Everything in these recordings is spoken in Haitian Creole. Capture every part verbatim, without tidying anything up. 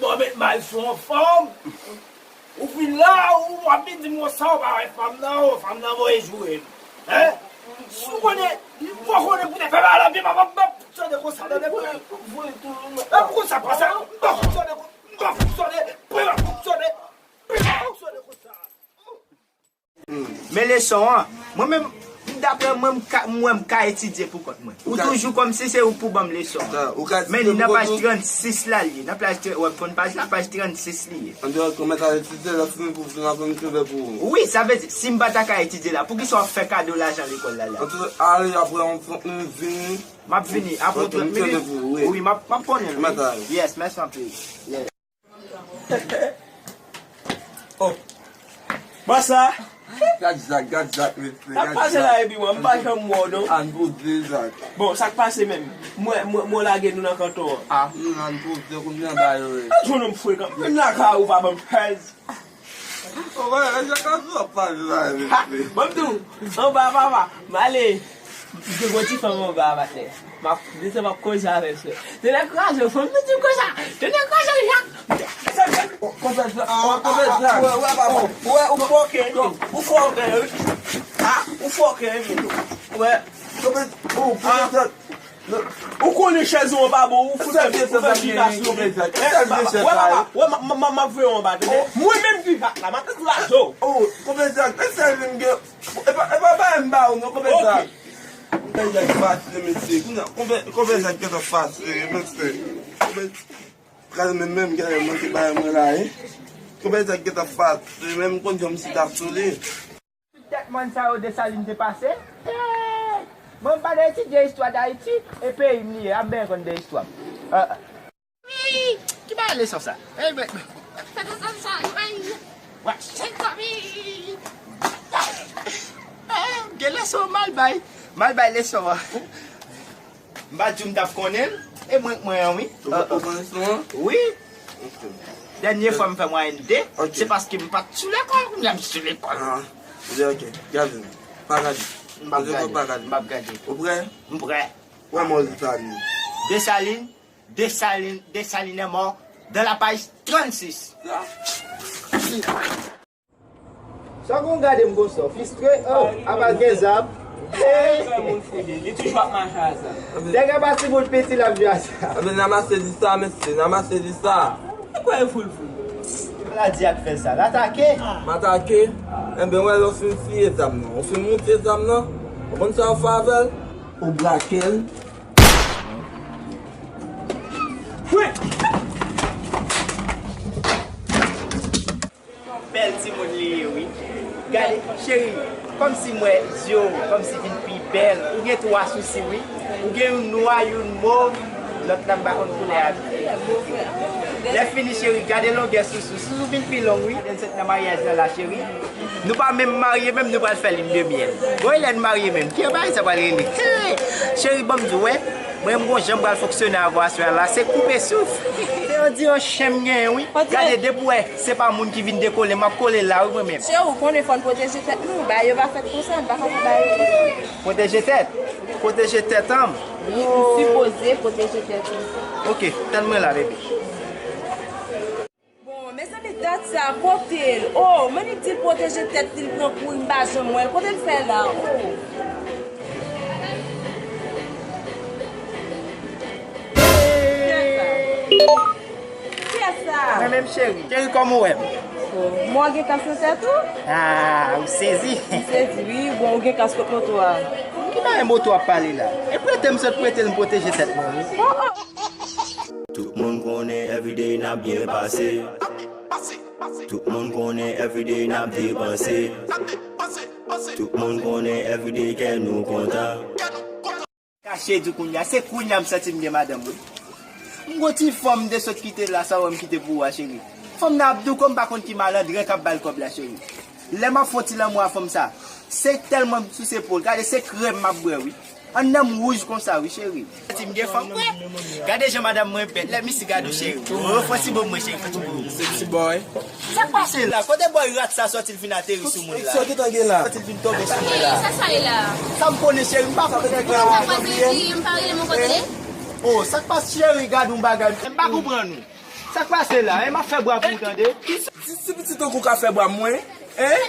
Bon, met may sou yon fanm. Ou vin la, ou ap vin di m konsa, ou pa wè fanm nan, ou fanm nan voye joure m. Hein? Si w konnen, m pa konnen pou te fè mal a pye, m ap fonksyone konsa, tande, m ap fonksyone konsa, m ap fonksyone, m ap fonksyone, m ap fonksyone, m ap fonksyone konsa. Men leson an, mwen menm, daprè mwen, m ka, m wè m ka etidye pou kont mwen. Ou toujou kòmsi se ou pou ban m leson an. Men li nan paj trannsis la, li ye. Nan paj tre-, w ap konn paj la, paj trannsis li ye. An di w mèt al etidye, lè w fini pou vin apre m fè pou ou. Wi, sa vle di, si m pa ta ka etidye la, poukisa w ap fè kado lajan lekòl la la? Antre, ale, apre yon fòk nou vini. M ap vini, apre yon trant minit. Wi, m ap, m ap konnen l, wi. Yes, mèsi anpil. Yes. Oh. Bòs la. Gad Zak, gad Zak, mesye. Sa k pase la epi mwen, m pa janm wè w non. Ann poze Zak. Bon, sa k pase menm? Mwen, mwen, mwen lage nou nan kanton an. Ah, nou ann poze kounye a ba yo. Ann jwenn yon frekan. Menm lakay ou pa ban m chèz. Oh, wè, Zak ap pale la, mesye. Bon, m tou, anba papa, m ale. M te gon ti fanm anba a atè. M ap desann, m ap koze avè l, frè. Tonnè kraze, fanm nan di m konsa. Tonnè kraze, Jak. Konpè Zak, konpè Zak. Wè, wè, papa. Wè, ou fòkè, ou fòkè, wi. Ah, ou fòkè, wi. Wè. Konpè, ou, konpè Zak. Ou konnen chèz ou an pa bon, ou fout fè, ou fè chita sou li. Wè, papa, wè, m ap voye w anba, tande. Mwen menm ki Jak la, m ap kraze w. Oh, konpè Zak, e sèl vin gen. E pa, e pa bagay m ba ou non, konpè Zak. Konpè Zak fache, mesye. Kounye a, konpè, konpè Zak gentan fache, mesye. Konpè, pral menm, menm, gentan manke bagay mwen la, wi. Konpè Zak gentan fache, menm konn jan m chita sou li. Tout tèt mòn sa yo Desalin te pase. Hey! Mwen m pa nan etidye istwa Dayiti, e peyi m li ye, ap benyen konn de istwa m. Ah. Wi! Ki bagay leson sa? Ey, men, men, fè konsa sa, wi. Wa, chèk zanmi! Ah, gen leson mal bay. Mal bay leson an. M pa di w m t ap konnen l. E mwen, mwen an, wi. Ou, ou konnen leson an? Wi. Ok. Dènye fwa m fè mwayèn de, se paske m pa t sou lekòl, kounye a m sou lekòl. Ah, ok, ok. Gade. Pa gade. M p ap gade. M p ap gade. Ou prè? M prè. Wè mò Desalin. Desalin, Desalin, Desalin est mort dans la page trannsis. Sa gon gade m konsa, fistre, oh, apa gen zam. Li toujou ap mache a zam. Nèg apa timoun piti l ap jwe a zam. Anben, n a mache di sa, mesye, n a mache di sa. Ou kwè e foul foul? Maladi a k fè sa, l atake. M atake? Enben, wè, lè w fin fiye zam nan, ou fin moute zam nan, ou konn sa w fè avè l? Ou brake l. Bèl timoun li ye, wi. Gade, cheri, kòmsi m wè zye w kòmsi vin pi bèl. Ou gen twa sousi, wi. Ou gen youn nwa, youn mov, lòt la m pa konn koulè a. Lè fini, cheri, gade longè sousou. Sousou vin pi long, wi. Vennsenk nan maryaj la, la, cheri. Nou pa menm marye, menm nou pral fè lin de myèl. Bon, e lè n marye menm, ki bagay sa pral rele? Hey! Cheri, ban m di w, wè, mwen, m gon jan m pral fonksyone avè w aswè a la, se koupe souf. Se on di yon chen m genyen, wi. Gade, depi w wè, se pa moun ki vin dekole, m ap kole la, wi, mwen menm. Cheri, ou konnen fò n pwoteje tèt nou, bagay yo pa fèt konsa, n pa ka fè bagay yo konsa. Pwoteje tèt? Pwoteje tèt an m? Wi, ou sipoze pwoteje tèt ou. Ok, tann mwen la, bebe. Bon, mezanmi, dat sa, kote l? Oh, men li di l pwoteje tèt li, l pran kouri, m pa janm wè l. Kote l fè la? Oh. Kiyès sa? Mwen menm, cheri. Cheri, kòman w wè m? Oh, mwen gen kas nan tèt ou? Ah, ou sezi. M sezi, wi. Bon, ou gen kas kot moto a? Ki bagay moto ap pale la? E prete m sot prete l, m pwoteje tèt mwen, wi. Oh, oh. Tout moun konnen everyday n ap byen pase. Tout moun konnen everyday n ap depanse. Tout moun konnen everyday kè nou kontan. Kache di kounya, se kounya m santi m gen madanm, wi. M gon ti fanm m te sot kite la, sa wè m kite pou ou a, cheri. Fanm nan ap di w kòm m pa konn ki malandren k ap ba l kòb la, cheri. Lè m ap fè yon ti lanmou a fanm sa, se tèlman m souse po l, gade se krèm m ap bwè, wi. Anndan m wouj konsa wi, cheri. Ti m gen fanm vre. Gade jan madanm mwen bèl. Let me see, gade w, cheri. Oh, fò ti bo mwen, cheri, fò ti bo. Se ti boy. Sa k pase la? Kote boy rat sa sòti l fin ateri sou moun la? Sa w gentan gen la? Sòti l fin tonbe sou mwen la. Sa sa ye la? Sa m konnen, cheri, m pa konnen. Sa k pase, fi, m pa rele m ankò tande? Oh, sa k pase, cheri, gade yon bagay. M pa konprann ou. Sa k pase la, hein? M ap fè bwa pou ou tande. Ti, ti pitit tankou w ka fè bwa mwen, hein?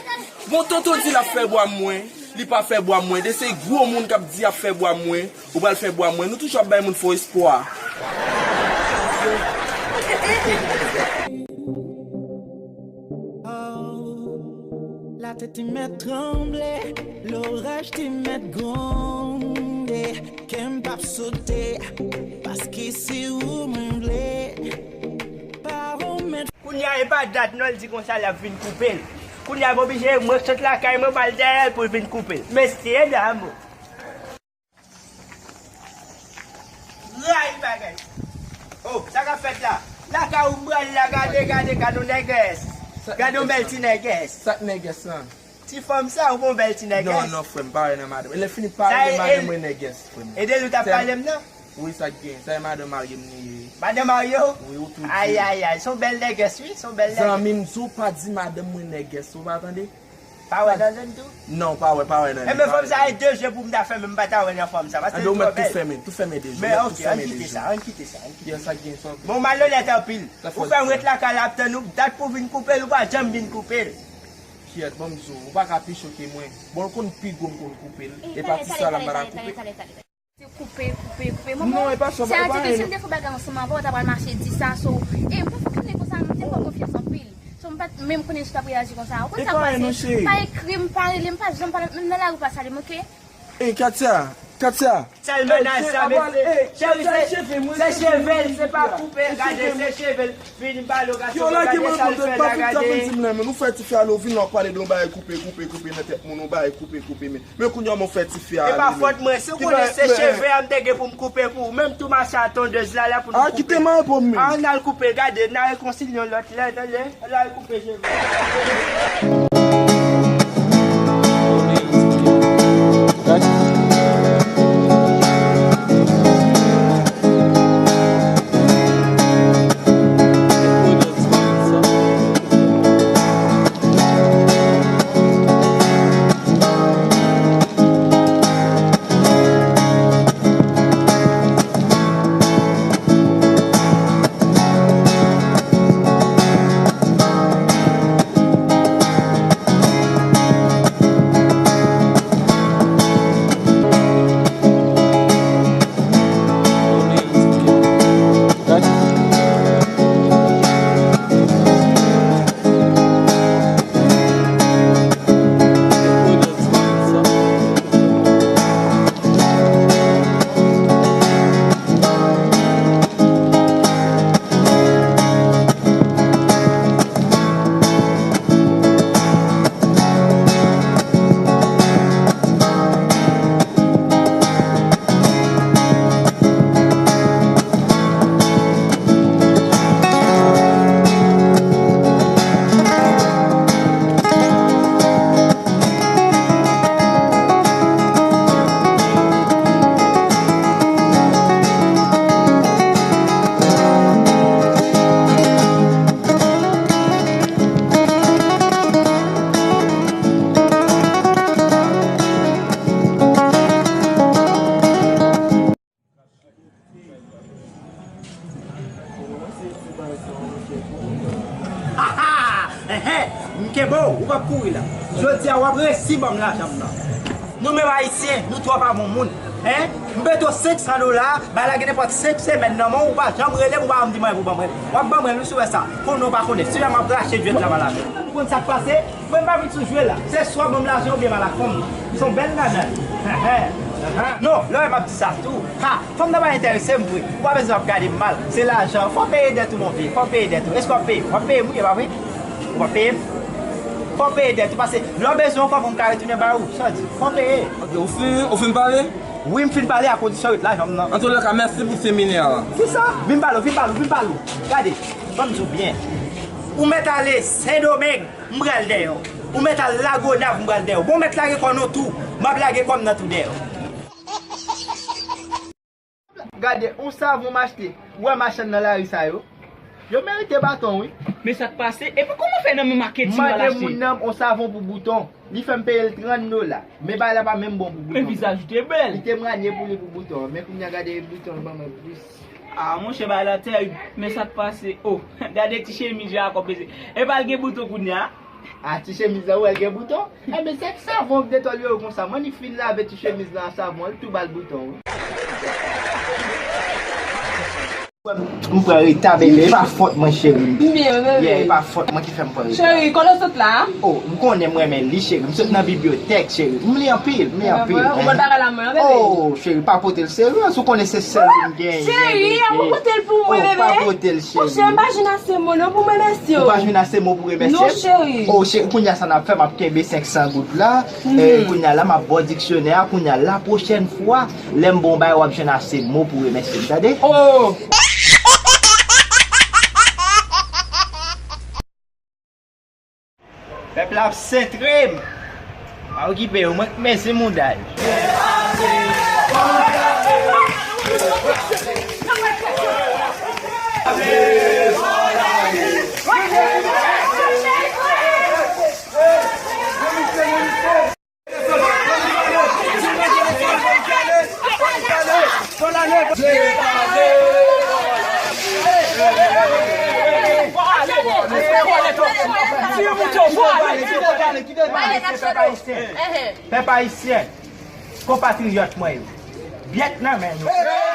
Bon, tonton di l ap fè bwa mwen, li pa fè bwa mwen. De se gwo moun k ap di ap fè bwa mwen, ou pral fè bwa mwen. Nou toujou ap bay moun fo espwa. Latè te mèt tranble, loraj te mèt gwonde, kè m p ap sote, paske se ou mwen vle. Kounye a, e pa dat non, l di konsa l ap vin koupe l. Kounye a, m oblije, mwen sot lakay mwen, m al dèyè l pou l vin koupe l. Mesye dam! Ray bagay! Oh, sa k ap fèt la? Lakay ou m pral la, gade, gade, gade yon nègès. Gade yon bèl ti nègès. Sa k nègès lan? Ti fanm sa, ou bon bèl ti nègès? Non, non, frè m, pa wè nan madanm. E lè fini pa wè nan madanm mwen nègès, frè m. E de li w t ap pale m nan? Wi, sa k gen. Sa e madanm marye m li ye. Madanm marye w? Wi, ou tou di. Ay, ay, ay, se yon bèl nègès, wi, se yon bèl nègès. Zanmi m, di w pa di madanm mwen nègès, ou pa tande? Pa wè nan zòn tou? Non, pa wè, pa wè nan. Enben, fanm sa e de je pou m ta fèmen, m pa ta wè nan fanm sa, paske li twò bèl. Anben, ou mèt tou fèmen, tou fèmen de je, ou mèt tou fèmen de je. Men, ok, ann kite sa, ann kite sa, ann kite sa. Yes, sa k gen, sa k gen. Bon, m al nan nèt anpil. Ou fè m ret lakay la ap tann ou, dat pou vin koupe l, ou pa janm vin koupe l. Kyèt, ban m di w, ou pa ka pi cho ke mwen. Bon, l konn pi gwo, m konn koupe l. E pa ti sa la m pa ta koupe. Se koupe, koupe, koupe. Manman, non, e pa sa, se pa, e pa adife, si m te fè bagay ansanm avè w, w ta pral mache di sa, so, e m pa fonksyone konsa, m te fè w konfyans anpil. So, m pa t menm konnen si w t ap reyaji konsa. Ou konn sa k pase? Pa ekri m, pa rele m, pa janm pale, menm nan lari w pa salye m, ok? Ey, Katia, Katia. Sèl mennaj sa, mesye. Cheri, se, se cheve l, se pa koupe, gade, se cheve l. Vin balo, gason, gade sa l fè la, gade. Yo, lage m anpil, pa vin, pa vin di m nan, men nou fè tifi ale, ou vin la, w ap pale de yon bagay koupe, koupe, koupe nan tèt moun, yon bagay koupe, koupe, men, men kounye a, mwen fè tifi ale, men. E pa fòt mwen, si w konnen se cheve a m te gen pou m koupe pou ou, menm tou mache a tondèz la, la pou nou koupe. A, kite m repo m, men. A, ann al koupe, gade, n a rekonsilye yon lòt lè, tande. Ann al koupe cheve. Aha! Enhen! M kenbe w, ou p ap kouri la. Jodi a, w ap resi ban m lajan m nan. Nou menm Ayisyen, nou twò pa bon moun. Hein? M peye w senk san dola, bagay la gen nenpòt senk semèn nan men w, ou pa janm rele m, ou pa janm di m anyen pou ban mwen. W ap ban mwen l, wi, si w wè sa. Konnen w pa konnen. Si w wè m ap rache djwèt la, ba lajan. Ou konn sa k pase? Mwen m pa vin sou jwe la. Se swa ban m lajan oubyen ba l a fanm nan. Se yon bèl nanay. Non, lè w wè m ap di sa tou. Ha, fanm nan pa enterese m vre. Ou pa bezwen ap gade m mal. Se lajan. Fò w peye dèt ou, mon vye. Fò w peye dèt ou. Èske w ap peye m? W ap peye m, wi, e pa vre? Ou p ap peye m? Fò w peye dèt ou. Paske lè w bezwen yon kòb, ou ka retounen ba ou. Sa w di? Fò w peye. Ok, ou fin, ou fin pale? Wi, m fin pale a kondisyon ret lajan m nan. Antouka, mèsi pou seminè a. Kisa? Vin pale, vin pale, vin pale. Gade, ban m di w byen. Ou mèt ale Sendomeng. M pral dèyè w. Ou mèt al Lagonav, m pral dèyè w. Bon, ou mèt lage kò nou tou. M ap lage kò m nan tou dèyè w. Gade, on savon m achte. Ou wè machann nan lari sa yo? Yo merite baton, wi. Men sa k pase? Epi kòman w fè nan men maketin w al achte? M mande moun nan on savon pou bouton. Li fè m peye l trant dola. Men bagay la pa menm bon pou bouton. Men vizaj ou te bèl. Li te m ranye pou li pou bouton. Men kounye a gade bouton l ban mwen plis. Ah, monchè, bagay la tèrib. Men sa k pase? Oh, gade ti chemiz Jacob, mesye. Epa l gen bouton kounye a. Ah, ti chemiz la, ou wè l gen bouton? Enben, se k savon k detòlye yo konsa. Mwen, li fin lave ti chemiz la ak savon, li tou ba l bouton, wi. M pran reta, bebe. E pa fòt mwen, cheri. M byen, bebe. Yeah, e pa fòt mwen ki fè m pran reta. Cheri, kote w sot la? Oh, ou konnen m renmen li, cheri. M sot nan bibliyotèk, cheri. M li anpil, m li anpil. Ou bon bagay la, mwen, bebe. Oh, cheri, pa pote l serye, ou konnen se sèl li m genyen, cheri, bebe. Ou pote l pou mwen, bebe. Oh, pa pote l, cheri. Monchè, m pa jwenn ase mo non pou m remèsye w. Ou pa jwenn ase mo pou remèsye m? Non, cheri. Oh, cheri, kounye a sa n ap fè, m ap kenbe senk san goud la. Eh, kounye a la, m ap ba w diksyonè a, kounye a, la pwochèn fwa, lè m ba w bagay, w ap jwenn ase mo pou remèsye m, tande? Oh! Pèp la ap sentre m. Pa okipe yo, mwen k mezi mouda yo. Pèp ayisyen, konpatriyòt mwen yo, byèt nan men nou.